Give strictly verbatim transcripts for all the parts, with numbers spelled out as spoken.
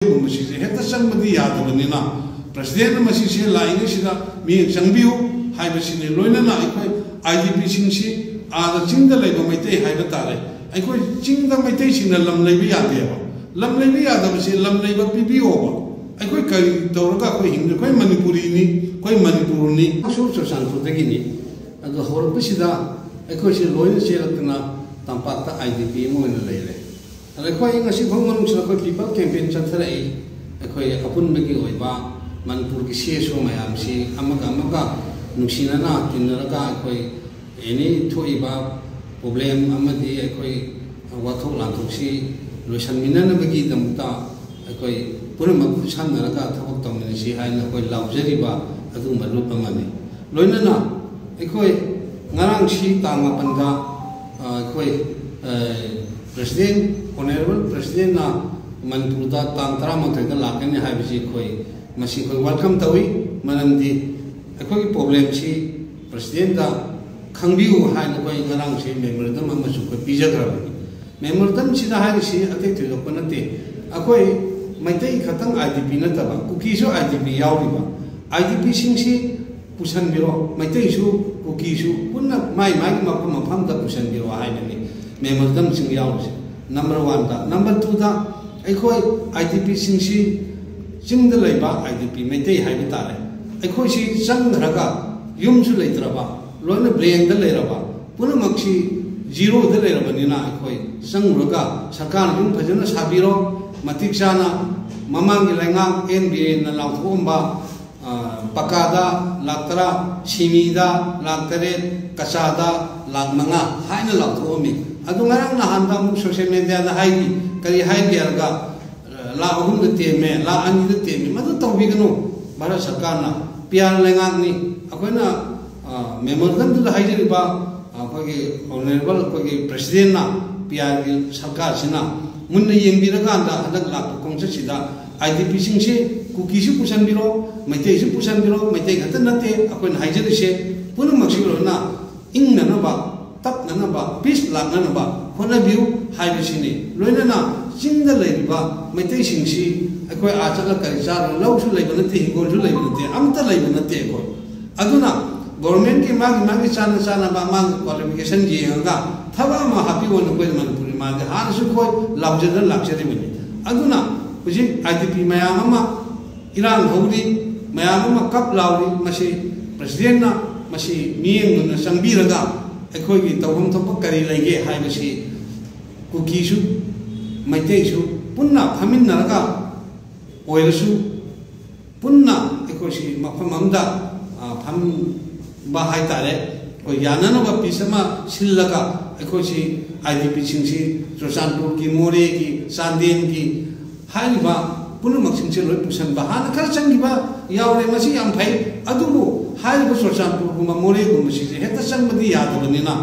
ꯃꯁꯤꯁꯦ ꯍꯦꯛꯇ ꯆꯪꯕꯗꯤ ꯌꯥꯗꯕꯅꯤꯅ, ꯄ꯭ꯔꯁꯤꯗꯦꯟꯅ ꯃꯁꯤꯁꯦ ꯂꯥꯛꯏꯉꯩꯁꯤꯗ ꯃꯤꯠꯌꯦꯡ ꯆꯪꯕꯤꯌꯨ ꯍꯥꯏꯕꯁꯤꯅꯤ꯫ ꯂꯣꯏꯅꯅ ꯑꯩꯈꯣꯏ ꯑꯥꯏ ꯗꯤ ꯄꯤꯁꯤꯡꯁꯤ ꯑꯥꯗ ꯆꯤꯡꯗ ꯂꯩꯕ ꯃꯩꯇꯩ ꯍꯥꯏꯕ ꯇꯥꯔꯦ꯫ ꯑꯩꯈꯣꯏ ꯆꯤꯡꯗ ꯃꯩꯇꯩꯁꯤꯡꯅ ꯂꯝ ꯂꯩꯕ ꯌꯥꯗꯦꯕ꯫ ꯂꯝ ꯂꯩꯕ ꯌꯥꯗꯕꯁꯦ ꯂꯝ ꯂꯩꯕ ꯄꯤꯕꯤꯌꯣꯕ꯫ ꯑꯩꯈꯣꯏ ꯀꯔꯤ ꯇꯧꯔꯒ ꯑꯩꯈꯣꯏ ꯍꯤꯡꯗꯣꯏ? ꯑꯩꯈꯣꯏ ꯃꯅꯤꯄꯨꯔꯤꯅꯤ, ꯑꯩꯈꯣꯏ ꯃꯅꯤꯄꯨꯔꯅꯤ꯫ ꯑꯁꯣꯝ ꯆꯨꯔꯆꯥꯟꯄꯨꯔꯗꯒꯤꯅꯤ꯫ ꯑꯗꯣ ꯍꯧꯔꯛꯄꯁꯤꯗ ꯑꯩꯈꯣꯏꯁꯦ ꯂꯣꯏꯅ ꯆꯦꯜꯂꯛꯇꯅ ꯇꯝꯄꯥꯛꯇ ꯑꯥꯏ ꯗꯤ ꯄꯤ ꯑꯃ ꯑꯣꯏꯅ ꯂꯩꯔꯦ꯫ ꯑꯗ ꯑꯩꯈꯣꯏ ꯉꯁꯤ ꯐꯥꯎ ꯃꯅꯨꯡꯁꯤꯗ ꯑꯩꯈꯣꯏ ꯄꯤꯄꯜ ꯀꯦꯝꯄꯦꯟ ꯆꯠꯊꯔꯛꯏ꯫ ꯑꯩꯈꯣꯏ ꯑꯄꯨꯟꯕꯒꯤ ꯑꯣꯏꯕ ꯃꯅꯤꯄꯨꯔꯒꯤ ꯁꯤ ꯑꯦꯁ ꯑꯣ ꯃꯌꯥꯝꯁꯤ ꯑꯃꯒ ꯑꯃꯒ ꯅꯨꯡꯁꯤꯅꯅ ꯇꯤꯟꯅꯔꯒ ꯑꯩꯈꯣꯏ ꯑꯦꯅꯤ ꯊꯣꯛꯏꯕ ꯄ꯭ꯔꯣꯕ꯭ꯂꯦꯝ ꯑꯃꯗꯤ ꯑꯩꯈꯣꯏ ꯋꯥꯊꯣꯛ ꯂꯥꯟꯊꯣꯛꯁꯤ ꯂꯣꯏꯁꯤꯟꯃꯤꯟꯅꯅꯕꯒꯤꯗꯃꯛꯇ ꯑꯩꯈꯣꯏ ꯄꯨꯝꯅꯃꯛ ꯈꯨꯠꯁꯝꯅꯔꯒ ꯊꯕꯛ ꯇꯧꯃꯤꯟꯅꯁꯤ ꯍꯥꯏꯅ ꯑꯩꯈꯣꯏ ꯂꯥꯎꯖꯔꯤꯕ ꯑꯗꯨꯒꯨꯝꯕ ꯂꯨꯞ ꯑꯃꯅꯤ꯫ ꯂꯣꯏꯅꯅ ꯑꯩꯈꯣꯏ ꯉꯔꯥꯡꯁꯤ ꯇꯥꯡ ꯃꯥꯄꯟꯗ, ꯑ, ꯑꯩꯈꯣꯏ, ꯑ, ꯄ꯭ꯔꯁꯤꯗꯦꯟ, ꯑꯣꯅꯔꯦꯕꯜ ꯄ꯭ꯔꯁꯤꯗꯦꯟꯅ ꯃꯅꯤꯄꯨꯔꯗ ꯇꯥꯡ ꯇꯔꯥꯃꯥꯊꯣꯏꯗ ꯂꯥꯛꯀꯅꯤ ꯍꯥꯏꯕꯁꯤ ꯑꯩꯈꯣꯏ, ꯃꯁꯤ ꯑꯩꯈꯣꯏ ꯋꯦꯜꯀꯝ ꯇꯧꯏ꯫ ꯃꯔꯝꯗꯤ ꯑꯩꯈꯣꯏꯒꯤ ꯄ꯭ꯔꯣꯕ꯭ꯂꯦꯝꯁꯤ ꯄ꯭ꯔꯁꯤꯗꯦꯟꯗ ꯈꯪꯕꯤꯌꯨ ꯍꯥꯏꯅ ꯑꯩꯈꯣꯏ ꯉꯔꯥꯡꯁꯤ ꯃꯦꯃꯣꯔꯦꯟꯗꯝ ꯑꯃꯁꯨ ꯑꯩꯈꯣꯏ ꯄꯤꯖꯈ꯭ꯔꯕꯅꯤ꯫ ꯃꯦꯃꯣꯔꯦꯟꯗꯝꯁꯤꯗ ꯍꯥꯏꯔꯤꯁꯤ ꯑꯇꯩ ꯊꯣꯏꯗꯣꯛꯄ ꯅꯠꯇꯦ꯫ ꯑꯩꯈꯣꯏ ꯃꯩꯇꯩ ꯈꯛꯇꯪ ꯑꯥꯏ ꯗꯤ ꯄꯤ ꯅꯠꯇꯕ, ꯀꯨꯀꯤꯁꯨ ꯑꯥꯏ ꯗꯤ ꯄꯤ ꯌꯥꯎꯔꯤꯕ꯫ ꯑꯥꯏ ꯗꯤ ꯄꯤꯁꯤꯡꯁꯤ ꯄꯨꯁꯟꯕꯤꯔꯣ, ꯃꯩꯇꯩꯁꯨ ꯀꯨꯀꯤꯁꯨ ꯄꯨꯟꯅ ꯃꯥꯏ ꯃꯥꯏꯒꯤ ꯃꯐꯝ ꯃꯐꯝꯗ ꯄꯨꯁꯟꯕꯤꯔꯣ ꯍꯥꯏꯕꯅꯤ ꯃꯦꯃꯣꯔꯦꯟꯗꯝꯁꯤꯡ ꯌꯥꯎꯔꯤꯁꯦ꯫ ꯅꯝꯕꯔ ꯋꯥꯟꯗ꯫ ꯅꯝꯕꯔ ꯇꯨꯗ, ꯑꯩꯈꯣꯏ ꯑꯥꯏ ꯗꯤ ꯄꯤꯁꯤꯡꯁꯤ ꯆꯤꯡꯗ ꯂꯩꯕ ꯑꯥꯏ ꯗꯤ ꯄꯤ ꯃꯩꯇꯩ ꯍꯥꯏꯕ ꯇꯥꯔꯦ, ꯑꯩꯈꯣꯏꯁꯤ ꯆꯪꯈ꯭ꯔꯒ ꯌꯨꯝꯁꯨ ꯂꯩꯇ꯭ꯔꯕ, ꯂꯣꯏꯅ ꯕ꯭ꯂꯦꯡꯗ ꯂꯩꯔꯕ, ꯄꯨꯝꯅꯃꯛꯁꯤ ꯖꯤꯔꯣꯗ ꯂꯩꯔꯕꯅꯤꯅ ꯑꯩꯈꯣꯏ ꯆꯪꯉꯨꯔꯒ ꯁꯔꯀꯥꯔꯅ ꯌꯨꯝ ꯐꯖꯅ ꯁꯥꯕꯤꯔꯣ, ꯃꯇꯤꯛ ꯆꯥꯅ ꯃꯃꯥꯡꯒꯤ ꯂꯩꯉꯥꯛ ꯑꯦꯟ ꯕꯤꯔꯦꯟꯅ ꯂꯥꯎꯊꯣꯛꯑꯝꯕ ꯑ, ꯄꯀꯥꯗ ꯂꯥꯛ ꯇꯔꯥ, ꯁꯤꯃꯤꯗ ꯂꯥꯛ ꯇꯔꯦꯠ, ꯀꯆꯥꯗ ꯂꯥꯛ ꯃꯉꯥ ꯍꯥꯏꯅ ꯂꯥꯎꯊꯣꯛꯑꯝꯃꯤ꯫ ꯑꯗꯨ ꯉꯔꯥꯡ ꯅꯍꯥꯟꯗ ꯑꯃꯨꯛ ꯁꯣꯁꯤꯌꯦꯜ ꯃꯦꯗꯤꯌꯥꯗ ꯍꯥꯏꯔꯤ, ꯀꯔꯤ ꯍꯥꯏꯒꯦ ꯍꯥꯏꯔꯒ, ꯑ, ꯂꯥꯛ ꯑꯍꯨꯝꯗ ꯇꯦꯝꯃꯦ, ꯂꯥꯛ ꯑꯅꯤꯗ ꯇꯦꯝꯃꯦ꯫ ꯃꯗꯨ ꯇꯧꯕꯤꯒꯅꯨ꯫ ꯚꯥꯔꯠ ꯁꯔꯀꯥꯔꯅ, ꯄꯤ ꯑꯥꯔ ꯂꯩꯉꯥꯛꯅꯤ꯫ ꯑꯩꯈꯣꯏꯅ, ꯑ, ꯃꯦꯃꯣꯔꯦꯟꯗꯝꯗꯨꯗ ꯍꯥꯏꯖꯔꯤꯕ, ꯑ, ꯑꯩꯈꯣꯏꯒꯤ ꯑꯣꯅꯔꯦꯕꯜ ꯑꯩꯈꯣꯏꯒꯤ ꯄ꯭ꯔꯁꯤꯗꯦꯟꯅ, ꯄꯤ ꯑꯥꯔꯒꯤ ꯁꯔꯀꯥꯔꯁꯤꯅ ꯃꯨꯟꯅ ꯌꯦꯡꯕꯤꯔꯀꯥꯟꯗ ꯍꯟꯗꯛ ꯂꯥꯛꯄ ꯈꯣꯡꯆꯠꯁꯤꯗ ꯑꯥꯏ ꯗꯤ ꯄꯤꯁꯤꯡꯁꯤ ꯀꯨꯀꯤꯁꯨ ꯄꯨꯁꯟꯕꯤꯔꯣ, ꯃꯩꯇꯩꯁꯨ ꯄꯨꯁꯟꯕꯤꯔꯣ, ꯃꯩꯇꯩ ꯈꯛꯇ ꯅꯠꯇꯦ, ꯑꯩꯈꯣꯏꯅ ꯍꯥꯏꯖꯔꯤꯁꯦ ꯄꯨꯝꯅꯃꯛꯁꯤ ꯂꯣꯏꯅ ꯏꯪꯅꯅꯕ, ꯇꯞꯅꯅꯕ, ꯄꯤꯁ ꯂꯥꯛꯅꯅꯕ ꯍꯣꯠꯅꯕꯤꯌꯨ ꯍꯥꯏꯕꯁꯤꯅꯤ꯫ ꯂꯣꯏꯅꯅ ꯆꯤꯡꯗ ꯂꯩꯔꯤꯕ ꯃꯩꯇꯩꯁꯤꯡꯁꯤ ꯑꯩꯈꯣꯏ ꯑꯥ ꯆꯠꯂꯒ ꯀꯔꯤ ꯆꯥꯔꯨꯅꯤ? ꯂꯧꯁꯨ ꯂꯩꯕ ꯅꯠꯇꯦ, ꯍꯤꯡꯒꯣꯜꯁꯨ ꯂꯩꯕ ꯅꯠꯇꯦ, ꯑꯝꯇ ꯂꯩꯕ ꯅꯠꯇꯦ ꯑꯩꯈꯣꯏ꯫ ꯑꯗꯨꯅ ꯒꯣꯔꯃꯦꯟꯒꯤ ꯃꯥꯒꯤ ꯃꯥꯒꯤ ꯆꯥꯅ ꯆꯥꯅꯕ ꯃꯥꯒꯤ ꯀ꯭ꯋꯥꯂꯤꯐꯤꯀꯦꯁꯟ ꯌꯦꯡꯉꯒ ꯊꯕꯛ ꯑꯃ ꯍꯥꯞꯄꯤꯌꯣꯅ ꯑꯩꯈꯣꯏ ꯃꯅꯤꯄꯨꯔꯤ ꯃꯥꯒꯤ ꯍꯥꯟꯅꯁꯨ ꯑꯩꯈꯣꯏ ꯂꯥꯎꯖꯗꯅ ꯂꯥꯛꯆꯔꯤꯕꯅꯤ꯫ ꯑꯗꯨꯅ ꯍꯧꯖꯤꯛ ꯑꯥꯏ ꯗꯤ ꯄꯤ ꯃꯌꯥꯝ ꯑꯃ ꯏꯔꯥꯡ ꯍꯧꯔꯤ, ꯃꯌꯥꯝ ꯑꯃ ꯀꯞ ꯂꯥꯎꯔꯤ꯫ ꯃꯁꯤ ꯄ꯭ꯔꯁꯤꯗꯦꯟꯅ ꯃꯁꯤ ꯃꯤꯠꯌꯦꯡ ꯃꯨꯟꯅ ꯆꯪꯕꯤꯔꯒ ꯑꯩꯈꯣꯏꯒꯤ ꯇꯧꯐꯝ ꯊꯣꯛꯄ ꯀꯔꯤ ꯂꯩꯒꯦ ꯍꯥꯏꯕꯁꯤ ꯀꯨꯀꯤꯁꯨ, ꯃꯩꯇꯩꯁꯨ ꯄꯨꯟꯅ ꯐꯝꯃꯤꯟꯅꯔꯒ ꯑꯣꯏꯔꯁꯨ ꯄꯨꯟꯅ ꯑꯩꯈꯣꯏꯁꯤ ꯃꯐꯝ ꯑꯃꯗ, ꯑ, ꯐꯝꯕ ꯍꯥꯏꯇꯥꯔꯦ, ꯑꯩꯈꯣꯏ ꯌꯥꯅꯅꯕ ꯄꯤꯁ ꯑꯃ ꯁꯤꯜꯂꯒ ꯑꯩꯈꯣꯏꯁꯤ ꯑꯥꯏ ꯗꯤ ꯄꯤꯁꯤꯡꯁꯤ ꯆꯨꯔꯆꯥꯟꯄꯨꯔꯒꯤ, ꯃꯣꯔꯦꯒꯤ, ꯆꯥꯟꯗꯦꯜꯒꯤ ꯍꯥꯏꯔꯤꯕ ꯄꯨꯝꯅꯃꯛꯁꯤꯡꯁꯦ ꯂꯣꯏ ꯄꯨꯁꯟꯕ꯫ ꯍꯥꯟꯅ ꯈꯔ ꯆꯪꯈꯤꯕ ꯌꯥꯎꯔꯦ, ꯃꯁꯤ ꯌꯥꯝ ꯐꯩ꯫ ꯑꯗꯨꯕꯨ ꯍꯥꯏꯔꯤꯕ ꯆꯨꯔꯆꯥꯟꯄꯨꯔꯒꯨꯝꯕ, ꯃꯣꯔꯦꯒꯨꯝꯕꯁꯤꯁꯦ ꯍꯦꯛꯇ ꯆꯪꯕꯗꯤ ꯌꯥꯗꯕꯅꯤꯅ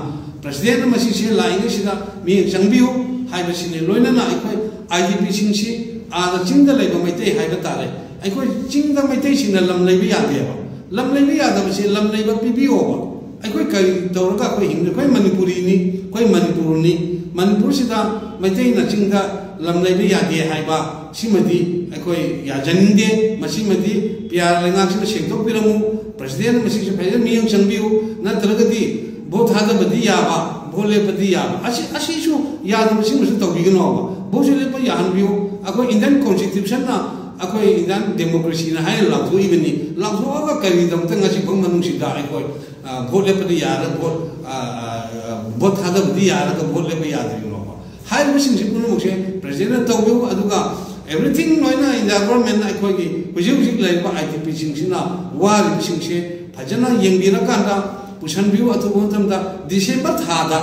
ꯄ꯭ꯔꯁꯤꯗꯦꯟꯅ ꯃꯁꯤꯁꯦ ꯂꯥꯛꯏꯉꯩꯁꯤꯗ ꯃꯤꯠꯌꯦꯡ ꯆꯪꯕꯤꯌꯨ ꯍꯥꯏꯕꯁꯤꯅꯤ꯫ ꯂꯣꯏꯅꯅ ꯑꯩꯈꯣꯏ ꯑꯥꯏ ꯗꯤ ꯄꯤꯁꯤꯡꯁꯤ ꯑꯥꯗ ꯆꯤꯡꯗ ꯂꯩꯕ ꯃꯩꯇꯩ ꯍꯥꯏꯕ ꯇꯥꯔꯦ, ꯑꯩꯈꯣꯏ ꯆꯤꯡꯗ ꯃꯩꯇꯩꯁꯤꯡꯅ ꯂꯝ ꯂꯩꯕ ꯌꯥꯗꯦꯕ꯫ ꯂꯝ ꯂꯩꯕ ꯌꯥꯗꯕꯁꯦ ꯂꯝ ꯂꯩꯕ ꯄꯤꯕꯤꯌꯣꯕ꯫ ꯑꯩꯈꯣꯏ ꯀꯔꯤ ꯇꯧꯔꯒ ꯑꯩꯈꯣꯏ ꯍꯤꯡꯗꯣꯏ? ꯑꯩꯈꯣꯏ ꯃꯅꯤꯄꯨꯔꯤꯅꯤ, ꯑꯩꯈꯣꯏ ꯃꯅꯤꯄꯨꯔꯅꯤ꯫ ꯃꯅꯤꯄꯨꯔꯁꯤꯗ ꯃꯩꯇꯩꯅ ꯆꯤꯡꯗ ꯂꯝ ꯂꯩꯕ ꯌꯥꯗꯦ ꯍꯥꯏꯕ ꯁꯤꯃꯗꯤ ꯑꯩꯈꯣꯏ ꯌꯥꯖꯅꯤꯡꯗꯦ꯫ ꯃꯁꯤꯃꯗꯤ ꯄꯤ ꯑꯥꯔ ꯂꯩꯉꯥꯛꯁꯤꯅ ꯁꯦꯡꯗꯣꯛꯄꯤꯔꯝꯃꯨ꯫ ꯄ꯭ꯔꯁꯤꯗꯦꯟꯅ ꯃꯁꯤꯁꯨ ꯐꯖꯅ ꯃꯤꯠꯌꯦꯡ ꯆꯪꯕꯤꯌꯨ꯫ ꯅꯠꯇ꯭ꯔꯒꯗꯤ ꯚꯣꯠ ꯊꯥꯗꯕꯗꯤ ꯌꯥꯕ, ꯚꯣꯠ ꯂꯦꯞꯄꯗꯤ ꯌꯥꯕ, ꯑꯁꯤ, ꯑꯁꯤꯁꯨ ꯌꯥꯗꯕꯁꯤꯡꯕꯁꯨ ꯇꯧꯕꯤꯒꯅꯣꯕ꯫ ꯚꯣꯠꯁꯨ ꯂꯦꯞꯄ ꯌꯥꯍꯟꯕꯤꯌꯨ꯫ ꯑꯩꯈꯣꯏ ꯏꯟꯗꯤꯌꯟ ꯀꯣꯟꯁꯇꯤꯇ꯭ꯌꯨꯁꯟꯅ, ꯑꯩꯈꯣꯏ ꯏꯟꯗꯤꯌꯟ ꯗꯦꯃꯣꯀ꯭ꯔꯦꯁꯤꯅ ꯍꯥꯏꯅ ꯂꯥꯎꯊꯣꯛꯏꯕꯅꯤ꯫ ꯂꯥꯎꯊꯣꯛꯑꯒ ꯀꯔꯤꯒꯤꯗꯃꯛꯇ ꯉꯁꯤ ꯐꯥꯎ ꯃꯅꯨꯡꯁꯤꯗ ꯑꯩꯈꯣꯏ, ꯑ, ꯚꯣꯠ ꯂꯦꯞꯄꯗꯤ ꯌꯥꯔꯒ ꯚꯣꯠ, ꯑ, ꯑ, ꯑ, ꯚꯣꯠ ꯊꯥꯗꯕꯗꯤ ꯌꯥꯔꯒ ꯚꯣꯠ ꯂꯦꯞꯄ ꯌꯥꯗ꯭ꯔꯤꯕꯅꯣꯕ? ꯍꯥꯏꯔꯤꯕꯁꯤꯡꯁꯤ ꯄꯨꯝꯅꯃꯛꯁꯦ ꯄ꯭ꯔꯁꯤꯗꯦꯟꯅ ꯇꯧꯕꯤꯌꯨ꯫ ꯑꯗꯨꯒ everything ꯂꯣꯏꯅ ꯏꯟꯗꯤꯌꯥ ꯒꯣꯔꯃꯦꯟꯅ ꯑꯩꯈꯣꯏꯒꯤ ꯍꯧꯖꯤꯛ ꯍꯧꯖꯤꯛ ꯂꯩꯔꯤꯕ ꯑꯥꯏ ꯗꯤ ꯄꯤꯁꯤꯡꯁꯤꯅ ꯋꯥꯔꯤꯕꯁꯤꯡꯁꯦ ꯐꯖꯅ ꯌꯦꯡꯕꯤꯔꯀꯥꯟꯗ ꯄꯨꯁꯟꯕꯤꯌꯨ꯫ ꯑꯊꯨꯕ ꯃꯇꯝꯗ ꯗꯤꯁꯦꯝꯕꯔ ꯊꯥꯗ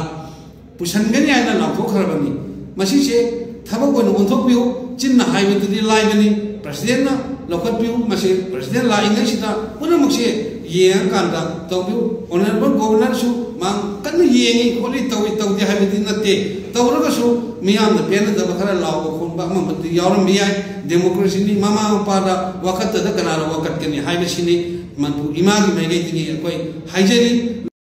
ꯄꯨꯁꯟꯒꯅꯤ ꯍꯥꯏꯅ ꯂꯥꯎꯊꯣꯛꯈ꯭ꯔꯕꯅꯤ꯫ ꯃꯁꯤꯁꯦ ꯊꯕꯛ ꯑꯣꯏꯅ ꯑꯣꯟꯊꯣꯛꯄꯤꯌꯨ꯫ ꯆꯤꯟꯅ ꯍꯥꯏꯕꯗꯨꯗꯤ ꯂꯥꯏꯕꯅꯤ, ꯄ꯭ꯔꯁꯤꯗꯦꯟꯅ ꯂꯧꯈꯠꯄꯤꯌꯨ꯫ ꯃꯁꯤ ꯄ꯭ꯔꯁꯤꯗꯦꯟ ꯂꯥꯛꯏꯉꯩꯁꯤꯗ ꯄꯨꯝꯅꯃꯛꯁꯦ ꯌꯦꯡꯉꯀꯥꯟꯗ ꯇꯧꯕꯤꯌꯨ꯫ ꯑꯣꯅꯔꯦꯕꯜ ꯒꯣꯕꯔꯅꯔꯁꯨ ꯃꯥ ꯀꯟꯅ ꯌꯦꯡꯉꯤ ꯈꯣꯠꯂꯤ ꯇꯧꯏ ꯇꯧꯗꯦ ꯍꯥꯏꯕꯗꯤ ꯅꯠꯇꯦ꯫ ꯇꯧꯔꯒꯁꯨ ꯃꯤꯌꯥꯝꯅ ꯄꯦꯟꯅꯗꯕ ꯈꯔ ꯂꯥꯎꯕ ꯈꯣꯡꯕ ꯑꯃꯃꯗꯤ ꯌꯥꯎꯔꯝꯕ ꯌꯥꯏ꯫ ꯗꯦꯃꯣꯀ꯭ꯔꯦꯁꯤꯅꯤ, ꯃꯃꯥ ꯃꯄꯥꯗ ꯋꯥꯀꯠꯇꯗ ꯀꯅꯥꯅ ꯋꯥꯀꯠꯀꯅꯤ ꯍꯥꯏꯕꯁꯤꯅꯤ ꯃꯅꯤꯄꯨꯔ ꯏꯃꯥꯒꯤ ꯃꯥꯏꯀꯩꯗꯒꯤ ꯑꯩꯈꯣꯏ ꯍꯥꯏꯖꯔꯤ꯫